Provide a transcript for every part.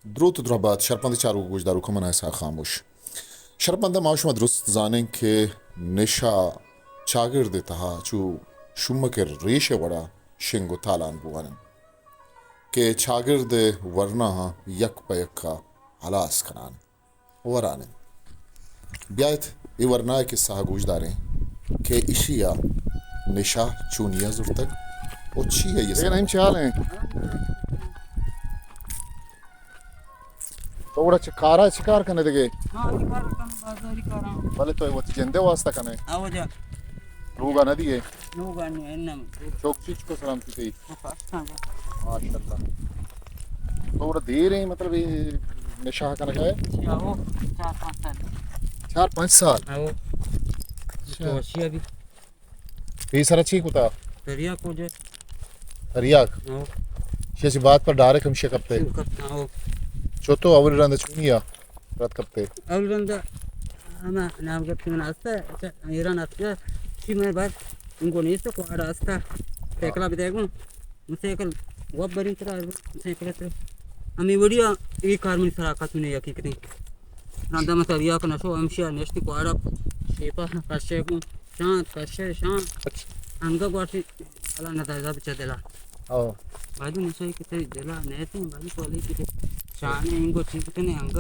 دروت ءُ درہبات شرپندیں چاروک ءُ گوشداروکاں، من اسحاق خاموش۔ شرپنداں، ما شما درست زانیں کہ نشہ چاگرد ءِ تہا چو شومک ءِ ریش ءِ وڑا شنگ ءُ تالان بوان اِنت کہ چاگرد ءِ ورناہاں یک پہ یکا ہلاس کنان وران اِنت۔ بیایت، اے ورنا ءِ کسہ ءَ گوش داریں کہ ایشی ءَ نشہ چونیا زرتگ ءُ چی آئی ءِ سر ءَ؟ چی حال ایں؟ تو گڑا چہ کار ءَ چہ کار کنے دگہ؟ ہاں، اے کار کناں، بازاری کاراں۔ بلے تو وتی جند ءِ واسطہ کنے؟ ہاں، واجہ۔ لوگ ءَ نہ دیئے؟ لوگ ءَ نہ، اناں۔ چوک چیچ کو سلامتی تئی؟ ماشاءاللہ۔ تو گڑا دیر ایں، مطلب، اے نشہ کنگ ءَ ئے؟ جی، آؤ، چار پانچ سال۔ چار پانچ سال؟ آؤ۔ اچھا۔ تو اشی ابھی۔ پیسرا چی کتا؟ تریاک ہو جائے۔ تریاک؟ آؤ۔ شی چی بات پر ڈائریکٹ ہمشی کپتے؟ ہم کپتا، آؤ۔ چو تو اول رند چونیا رد کپتے؟ اول رند ہما نام گپتی من آستا، اچھا، ایران آستا، چی میں بات ان کو نہیں تو کوڑا آستا۔ سائیکل بھی دے گوں۔ سائیکل وب برین ترا، سائیکل ترا۔ ہمیں وڑیا اے کار منی سرا کتو نے یکی کتیں۔ رندا من تریاک نشو، ہمشیا نشتی کوڑا شیپا کشے گوں، شانت کشے، شانت۔ انگا گوشتی، اللہ نہ دازا بچا دلا۔ او۔ بعد نشے کہ تئی دلا نیتیں، بعد کولی کی شانے انگو چیز کنے انگا۔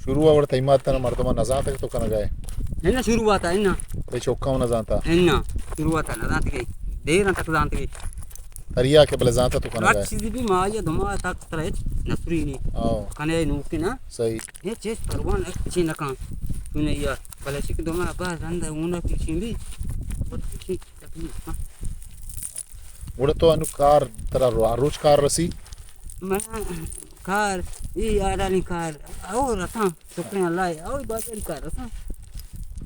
شروع ءَ وڑ تئی مات تنا مردماں نہ زانت کہ تو کنگ ءَ ئے؟ اناں، شروعات ءَ اناں۔ تئی چوکاں نہ زانتا؟ اناں، شروعات ءَ نہ زانت کہ دیر تک زانت کہ۔ تریا کہ بلے زانتا تو کنگ ءَ ئے؟ ہر چیز بھی ما یا دما تک ترا ہچ نسری نی۔ او۔ کنے نوکی نا۔ صحیح۔ ہچ ہچ پرواہ نہ چی نہ کن۔ تو نے یا بلے شک دما با رند اونا پیچھیں بھی۔ گڑا تو انو کار ترا رو-، ہر روچ کار رسی؟ من کار، ای آڈالی کار، او رساں، شکریں اللہ ءَ، او بازاری کار رساں۔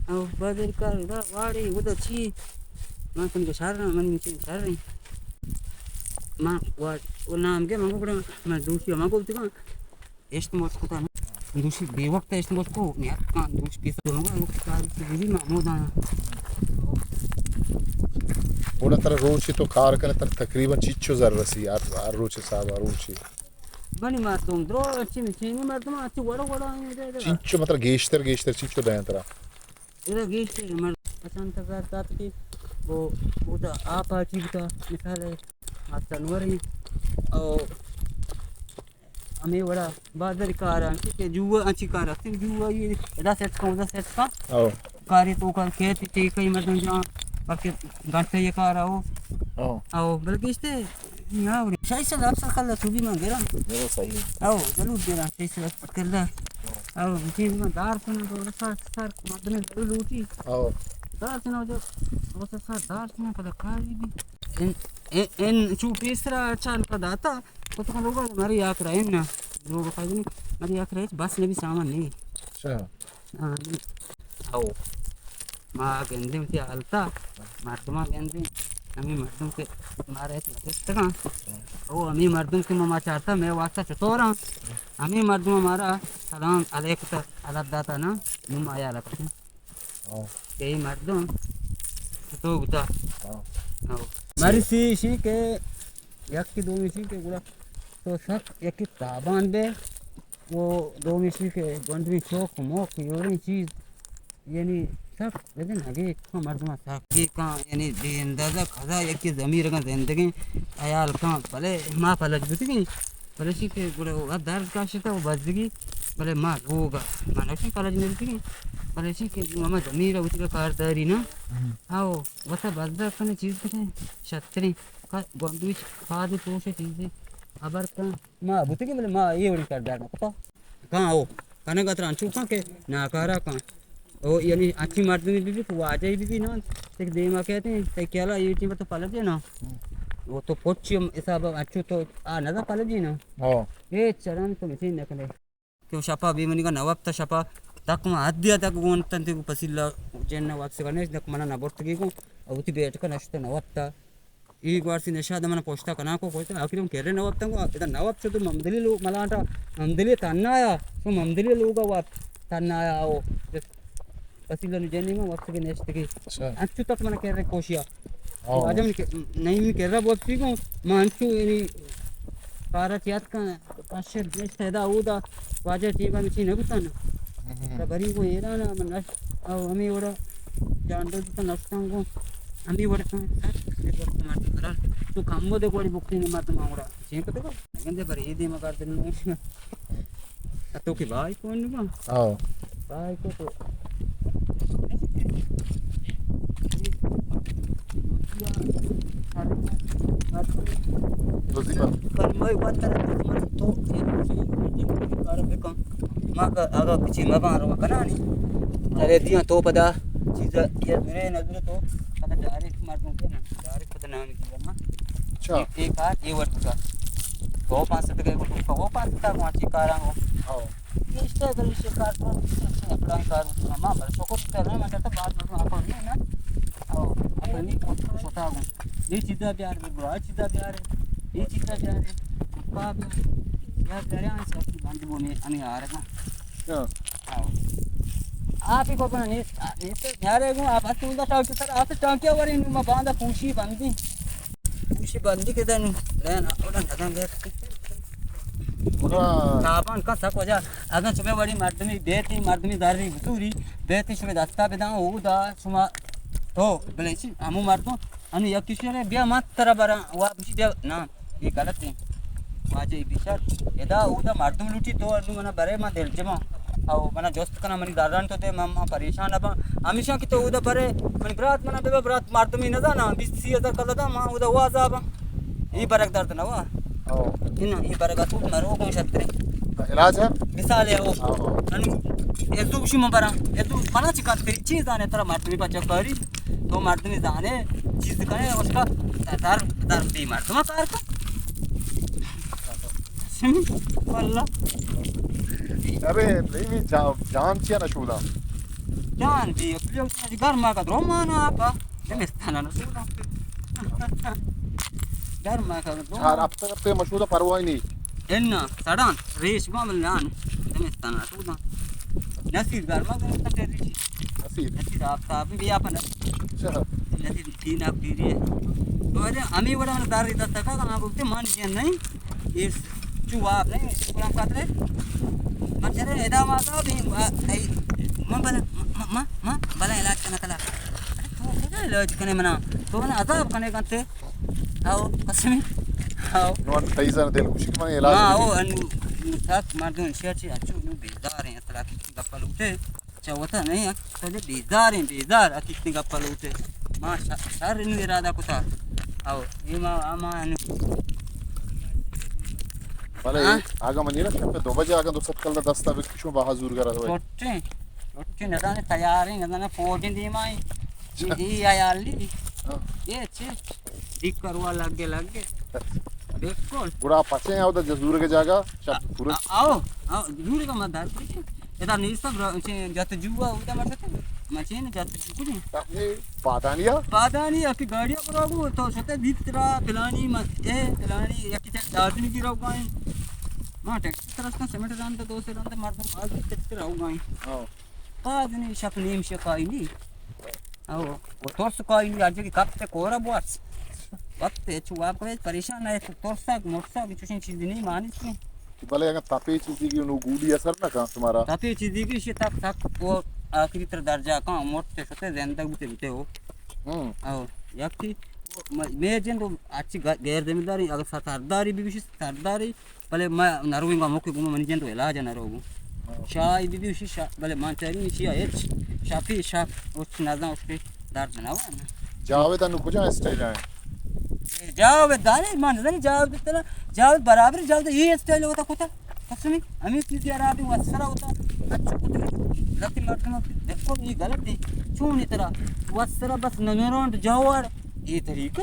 او بازاری کار، ادا واڑی، ادا چی؟ من سمجھو شر، من مچین شر۔ من واڑ، او نام گے من گڑا، من دوشی من گو تکان۔ اشت مشت کتا نہ۔ دوشی بے وقت اشت مشت کو، نیت کان دوش پیسہ دونوں کا وقت کار کی بھی محمود آیا۔ گڑا ترا روچے تو کار کنے، ترا تقریباً چیچو زر رسی، ہر، ہر روچے صاحب، ہر روچے؟ بنی مردم، درو اچھی مشینی مردم، اچھی وڑا وڑا آئیں دے دے۔ چیچو مطلب گیشتر، گیشتر چیچو دیں ترا؟ ادا گیشتر مر-، پچانک ہزار دات کہ وہ، وہ دا آپ آتی بتا، مثال ہے، آپ تنور ہی، او ہمے وڑا بازاری کار انت کہ جو انچی کار است، جو یہ ادا سیٹ کا، ادا سیٹ کا۔ او۔ کاری تو کار کہتے تے کئی مردم جان، بلکہ گھنٹے یہ کار آؤ۔ او۔ او، بلکہ اس تے، یا وڑی۔ شاید سے آپ سر کلا تو بھی مانگے نا۔ یہ صحیح ہے۔ او، ضرور دے رہا، شاید سے آپ کلا۔ او، چیز میں دار سن تو سر، سر، مردم ضرور لوٹی۔ او۔ دار سن جو، وہ سر دار سن کلا کاری بھی۔ ان، ان، ان چو پیسرا اچھا ان کا داتا۔ تو تو لوگ مری آکرا ہے نا، لوگ فائدہ نہیں، مری آکرا ہے، بس نبی سامان نہیں۔ اچھا۔ ہاں، نہیں۔ او، ما گندے تے حالتا، مردما گندے، ہمیں مردم کے مارے تے مدد تکا۔ او، ہمیں مردم کے ما چارتا، میں واسطہ چطورا، ہمیں مردم مارا سلام علیک تا، علیک داتا نا، نم آیا لگتے۔ ہاں۔ کہ اے مردم چطور بوتا؟ ہاں۔ ہاں۔ مری سی شی کہ یکی دومی شی کہ گڑا تو سک یکی تابان بے، وہ دومی شی کہ گونڈوی چوک موک یوڑیں چیز، یعنی سک لیکن اگے کم مردم سک کی کم، یعنی بے اندازہ کھزا یکی ضمیر اگاں زندگیں خیال کم، بلے ما پلج بوتگیں۔ بلے شی کہ گڑا وت درد کشتا و بزگی، بلے ما لوگ ء، ما نشی کالج نرسگی، بلے شی کہ ہما ضمیر ء وتی کارداری نا۔ ہم۔ او، وتا بزگ کنے چیز کنے، شتریں، کا-، گونڈوی چ-، پاد پوش چیزے، خبر کن، ما بوتگی بلے ما اے وڑی کاردار نہ کتا۔ کاں او، کنگ ء ترا انچو کاں کہ ناکارہ کاں۔ او، یعنی انچیں مردمے بہ بیت، واجہے بہ بیت نا، تئی دیما کیت، تئی خیالا اے ٹیم تو پلجے نا۔ ہم۔ او تو پچ حساب انچو تو آ نہ پلجے نا۔ ہاں۔ اے چران تو مشین نہ کنے۔ کہ شپا بے منی کا نہ وپتا شپا، تک ما حدیا تک گون تن تے پسیلا جن نہ وپس کنے، تک منا نہ برتگی کو، او تی بیٹھ کا نشتا نہ وپتا۔ ای گوارسی نشاد من پوشتا کنا کو کوشتا، آخر ہم کرے نہ وپتن کو، ادا نہ وپت تو ممدلی لو-، ملانٹا ممدلی تنایا، تو ممدلی لوگا وپت تنایا او۔ پسیلن جنی ما وقت کے نشتگی۔ اچھا۔ انچو تک من کرے کوشیا۔ او۔ تو آجم کے-، نہیں من کرا بوت سی کو، ما انچو یعنی کارا چی اتکن، پنچ شش نشت ادا اودا، واجہ ٹیم ءَ مچی نہ بوتن۔ ہم۔ تا بری گوں ایران ءَ من نشت، او ہمے وڑا جان دو تو نشتن گوں، ہمے وڑا تو سر، ہمے وڑا تو مردم برا، تو کم دے گوڑی بکتی نہ مردم وڑا۔ چین کتو گندے بری دیم گردن۔ تو کی بھائی کون نہ؟ ہاں۔ بھائی کو تو۔ تو زیبا۔ پر میں بات کر تو کار بکن۔ ما کا اگر کچھ مگان رو کنانی۔ چلے دیاں تو پدا چیز یہ درے نہ درے تو پدا ڈائریکٹ مردم کے نا۔ ڈائریکٹ پدا نام کی نا۔ اچھا۔ ایک، ایک ہاتھ یہ ورد کا۔ وہ پانچ سو ٹکے کو، وہ پانچ سو ٹکا کو اچھی کاراں کو۔ ہاں۔ یہ اسٹے گلی سے کار تو، اپنا کار ما بس شکر کرنا، میں کہتا بعد میں آپ نہیں نا۔ او، اپنی شتا کو۔ یہ چیزا بیار، برا چیزا بیار۔ یہ چیزا بیار۔ کا بیار۔ یا بیار، ہم سب بند بونے، ہمیں آ رہا۔ ہاں۔ آپ ہی کو اپنا نیست، نیست، یارے گو، آپ ہاتھ اوندا ٹانکی سر، آپ ٹانکی ورے نو ما باندا پوشی بندی۔ پوشی بندی کے دن، رہنا، اوڑا ندن گئے۔ گڑا تابان کا سک وجہ، اگر شمے وڑی مردمی بیتی، مردمی داری بزوری، بیتی شمے دستا بدان، او دا شما تو، بلے چی، ہمو مردم، انو یک کشورے بیا مت ترا برا، وا بشی بیا، نا۔ یہ غلط ہے۔ واجہ بیشک ادا اودا مردم لوٹی تو انو منا برے ما دل جما۔ او منا جست کنا منی داران تو دے ما، ما پریشان ابا۔ ہمیشہ کہ تو اودا برے منی برات منا بے برات مردمی نہ زانا بیست سی ہزار کلا دا ما اودا واز ابا۔ یہ برک درد نہ وا۔ او۔ ان یہ برک تو مرو کو شترے۔ علاج ہے؟ مثال ہے او۔ او۔ انو ازو شی من برا۔ ازو منا چی کار تری چیز آنے ترا مردمی بچا کاری۔ تو مردمی زانے چیز کنے، اس کا در، در بی مردم کار کن۔ واللہ۔ ارے، نہیں، بھی جا-، جان چیا نہ شودا؟ جان دی، اپلی گرما کا درو مانا آپا۔ زمستان نہ شودا۔ گرما کا درو چار مانا۔ ہفتہ ہفتہ مشہور پرواہ نہیں۔ انا، سڑان، ریش ما ملان۔ زمستان نہ شودا۔ نصیر گرما کا ریش۔ نصیر۔ نصیر آفتاب بھی اپنا۔ اچھا۔ نصیر دین آپ پیری ہے۔ تو اجے ہمیں وڑا من دار ریتا تکا، ہاں، بولتے مان جن نہیں۔ یہ چو آپ نہیں، غلام قادر۔ من چلے ادا ما تو بھی، آ، اے، من بلا، ما، ما، ما، بلا علاج کرنا کلا۔ ارے تو کجا علاج کنے منا؟ تو منا عذاب کنے کنتے۔ آؤ، قسمی۔ آؤ۔ نو، تئی زن دل خوشی کہ من علاج ہاں، نہیں۔ او، انو، انو تک مردم شہر چی اچو، انو بیزار ہیں، اصلا کی گپا لوٹے۔ چہ وتا نہیں، سجے بیزار ہیں، بیزار، اتی اتنی گپا لوٹے۔ ما ش-، شر انو ارادہ کتا۔ آؤ، یہ ما، ما انو۔ بلے، ہاں؟ آگا منی نا شپ دو بجے آگا دو ست کل دستا بکشو باہا زور گرا ہوئے۔ چھٹے، چھٹے نہ زانے تیار ہیں، نہ زانے فوجیں دیما ہیں۔ جی۔ جی، جی، یا علی۔ ہاں۔ یہ چیز۔ دیکھ کروا لگ گئے، لگ گئے۔ بالکل۔ گڑا پچے آؤ دا زورگ جاگا، شپ پورا۔ آ-، آؤ، آؤ، زورگ ما دار۔ ادا نیست، برا، چین جت جوا، ادا مرستے۔ ما چین جت جو کجی۔ پادانیا؟ پادانیا، کی گاڑیا برا گو، تو شتے دیت ترا، پلانی، ما، اے، پلانی، یکی چین دازنی کی رو گائیں۔ ما ٹیکسی ترستا، سیمنٹ رانتا، دو سے رانتا، مردم باز ٹیکسی رو گائیں۔ ہاں۔ پادنی شپ نیم شکائی نی۔ او، و ترس کائی نی، ہر جگہ کپتے کورا بوات۔ وقت ہے، چو آپ کو پریشان ہے، تو ترسا، مرسا، بھی چوشیں چیزی نہیں مانی چی۔ بلے اگر تپے چیزی کی نو گولی اثر نہ کن تمہارا۔ تپے چیزی کی شی تک، تک، وہ آخری تر درجہ کن، مرتے شتے، زندگ بوتے بوتے ہو۔ ہم۔ او، یکی، م-، میں جن تو اچھی غ-، غیر ذمہ داری، اگر سرداری بھی، بھی سرداری، بلے ما نرویں گا موکے گوما منی جند و علاج نہ رو گو۔ ہاں۔ شاہ بی بی شی شاہ، بلے من چاری شی ہچ شافی شاہ اچ نزان اچ کے درد نہ وا۔ جاوید انو کجا اسٹائل ہے؟ جاوید دانے من زنی جاوید تلا، جاوید برابر جاوید یہ اسٹائل ہوتا کتا۔ قسمی، ہمیں چیز یار آبی وسرا ہوتا۔ اچھا کتا۔ لتی مردم دیکھو یہ غلط ہے۔ چون اترا وسرا بس نمیرانڈ جاوار یہ طریقے۔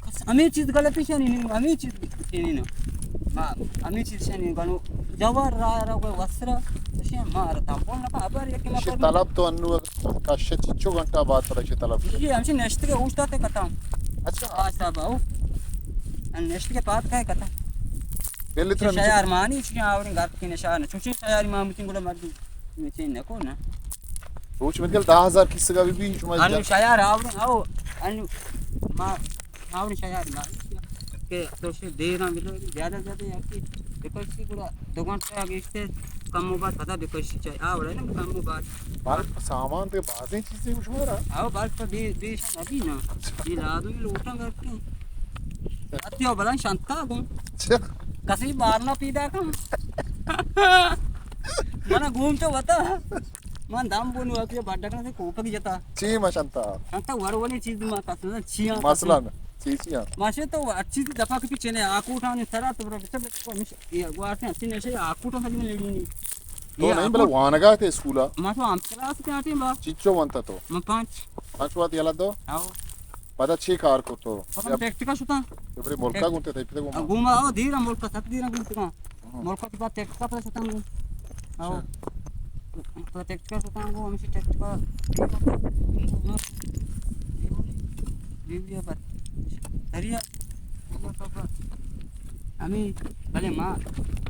بس ہمیں چیز غلطی شانی نہیں، ہمیں چیز شانی نہیں۔ ما ہمیں چیز شانی گنو جوار را را کوئی وسرا شی مار تام بول نہ ابر یک ما شی طلب تو انو کش چچو گھنٹہ بعد ترا شی طلب۔ یہ ہمشی نشت کے اوشتا تے کتا۔ اچھا۔ آج صاحب او۔ ان نشت کے بعد کا کتا۔ پہلے تو شیار مانی چی آورن گھر کی نشان چوچی شیار مامتین گڑا مردی۔ میں چین نہ کو نا۔ روچ میں گل دہ ہزار کس کا بھی بھی شما انو جا- شیار آورن او۔ انو ما آورن شیار ما۔ کہ تو شے دیراں بلو، زیادہ زیادہ یا کہ بکشی گڑا دو گھنٹہ گیشتے کم و باز پدا بکشی چاہے۔ آ وڑا نا کم و باز۔ بال سامان تے بازیں چیزیں گوش مارا۔ آو بال تو بی، بیش نبی نا۔ اچھا۔ یہ لازم لوٹاں کرتے ہیں۔ اتیو بلان شانتا گون۔ اچھا۔ کسی بار نہ پیدا کن۔ منا گون تو بتا۔ من دم بونو اتیو بڈکنا سے کوپک جتا۔ چی ما شانتا؟ شانتا وڑ وڑی چیز ما کسنا چیاں۔ مثلاً۔ چی چیاں؟ ماشے تو ہر چیز دفعہ کے پیچھے نے آکوٹاں نے سرا تو برا بچا بچا کو مش یہ گوارتے ہیں، چینے سے آکوٹاں سجنے لیڈی نہیں۔ تو یہ نہیں بلے آکوٹ وانگا تے اسکولا؟ ما تو ہم کلاس کے آتے با۔ چیچو وانتا تو؟ من پانچ۔ پانچ وقت یلا دو؟ آو۔ پدا چی کار کو تو؟ پدا پریکٹیکل شتا۔ تو بری ملکا گونتے تھے پتے گوما؟ گوما آو دیرا ملکا سک دیرا گونتے کا۔ ملکا تو بعد ٹیکٹر پر شتاں گوں۔ آو۔ اچھا۔ پر ٹیکٹر پر شتاں گوں، ہمیشہ ٹیکٹر پر۔ ویڈیو پر۔ دریا۔ ہمیں بلے ما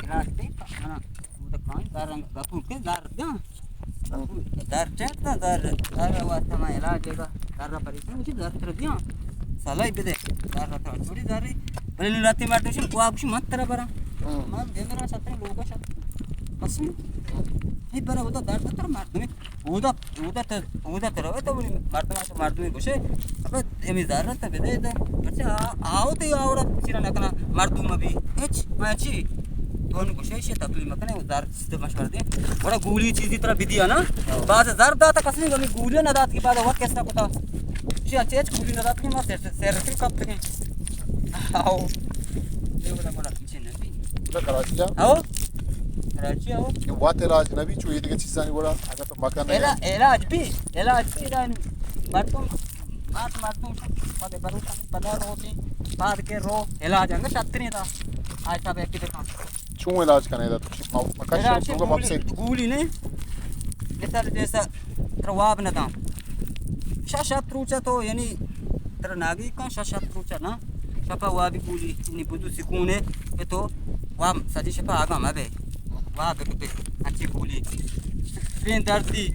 راست ہے، منا وہ تو کان دار رنگ گپور کے دار دیا۔ دار چیک نہ دار، دار واسطہ ما علاج ہے گا۔ دار را پریشان مجھے دار تر دیا۔ سلائی بدے۔ دار را تر چھوڑی دار رہی۔ بلے نو لاتی مار دوشن کو آپ شو مت تر برا۔ ہاں۔ ما دے میرا ساتھ لوگا ساتھ۔ بس۔ نہیں برا ہوتا دار تر مار دے۔ اودا، اودا تر، اودا تر ہوئے تو مردم، مردم گوشے، ابے امی زر تو بدے دے۔ اچھا، آ، آو تے آوڑا چیرا نہ کنا، مردم ابھی، ہچ، میں چی؟ تو ان گوشے شے تکلیف مکنے، زر سیدھے مشور دے۔ بڑا گولی چیزی طرح بدیا نا۔ ہاں۔ بعد زر داتا کسنی گمی گولی نہ دات کی بعد وقت کس نہ کتا۔ شے اچھے اچ گولی نہ دات کی ما سر، سر کل کپ تکیں۔ آو۔ یہ بڑا بڑا۔ بودا کراچی ءَ؟ ہو۔ کراچی ءَ ہو۔ کہ وت علاج نہ بی، چو اے دگہ چیزانی وڑا، اگر تو مکن نہ علا-، علاج بی، علاج بی، ادا مردم، مات مردم، پدے بروتا، پدا روتی، پاد کے رو، علاج انگا شتری دا۔ آج صاحب ایک دکان۔ چون علاج کنے دا؟ تو چی ما-، ما کش علاج تو گولی، واپس گولی نے۔ مثال جیسا ترا واب نہ داں۔ شش ہپت روچا تو، یعنی، ترا ناگی کن شش ہپت روچا نا، شپا وابی گولی، یعنی، بزو سکون ہے کہ تو واب سجی شپا آگا مبے، واب بے، انچی گولی، پین درد دی،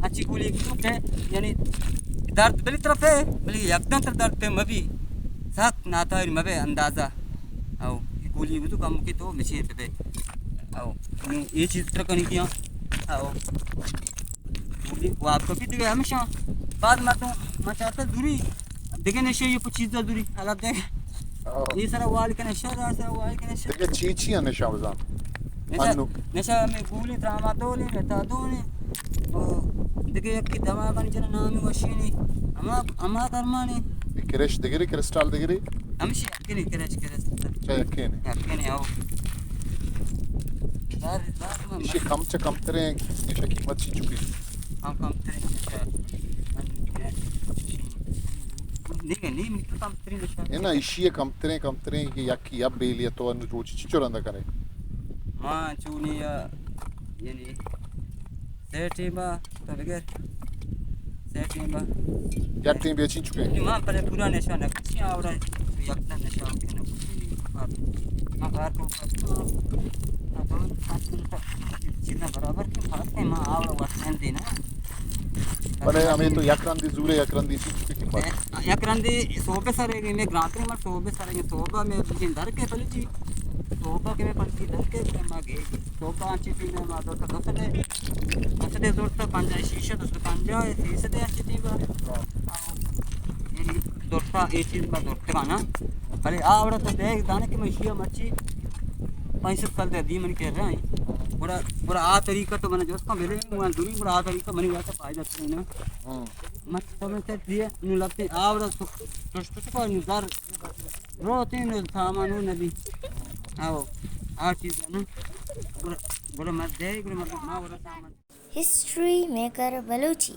انچی گولی تو کہ، یعنی، درد بلی طرف ہے، بلی یکدم تر درد پہ مبی، سخت ناتائر مبے اندازہ۔ او، گولی بزو کم کی تو مشین پہ بے۔ او، نو، یہ چیز ترکنی کیا۔ او۔ گولی واب کپی دیگه ہمیشہ۔ بعد مردم، ما چارتا دوری، دیگه نشہ یہ پہ چیزا دوری، حالا دیگه۔ آه. یہ سرا وال کنے شر، آ سرا وال کنے شر۔ دیگه چی چی نشہ بزان؟ نشہ، انو. نشہ میں گولی، ترامادولی، میتادونی۔ او دیگه یکی دماغانی جن نامی وشینی۔ اما، اما درمانی۔ کرش دیگری، کرسٹال دیگری؟ ہمیشہ یکینی کرش، کرش۔ چا یکینی؟ یکینی، او۔ دار، دار من ایشی کم چہ کمتریں، ایشی قیمت چی چکی؟ کم، کمتریں، ایشی۔ نہیں، نہیں، تو کمتریں ایشی۔ اے نا، ایشی کمتریں، کمتریں، کہ یکی یا بیلی تو انو روچی چی چو رندا کرے؟ ما چونی، یعنی، سہ ٹیم ءَ تو بگر۔ سہ ٹیم ءَ۔ یک ٹیم بیا چین چکے؟ ما پرے پورا نشہ نہ کچی، آوڑا یک نہ نشہ نہ کچی۔ ما کار تو، تو چیزا برابر کی بات ہے، ما آوڑا وقت نہیں دینا۔ بلے ہمیں تو یک رندی زورے، یک رندی چین چکے کی بات۔ یک رندی صوبے سر ہے، میں گرانتے، ما صوبے سر ہے، صوبہ میں در کے بلے جی۔ صوبہ کے میں پنچی در کے، ما گئے۔ صوبہ انچی ٹیم ما دو سد، دو سد، دو سد زورتا پنجاہ شیشہ، دو سد پنجاہ، سی سد انچی ٹیم با۔ یعنی دو سد اے چیز با دو سد کانا۔ بلے آوڑا تو دیکھ دانے کہ میں شیعہ مرچی پنچ سد سال دے دی من کہہ رہا ہوں۔ گڑا، گڑا آ طریقہ تو من جوست کا ملے، من دوری گڑا آ طریقہ منی واسطہ فائدہ تو نہیں نا۔ ہاں۔ مت سمجھ سکتی ہے، نو لگتے آوڑا تو، تو، تو، تو، نو در روتیں نو سامان و نبی۔ آو، آ چیز نا۔ گڑا، گڑا مت دے، گڑا مت ما وڑا سامان۔ History maker Balochi.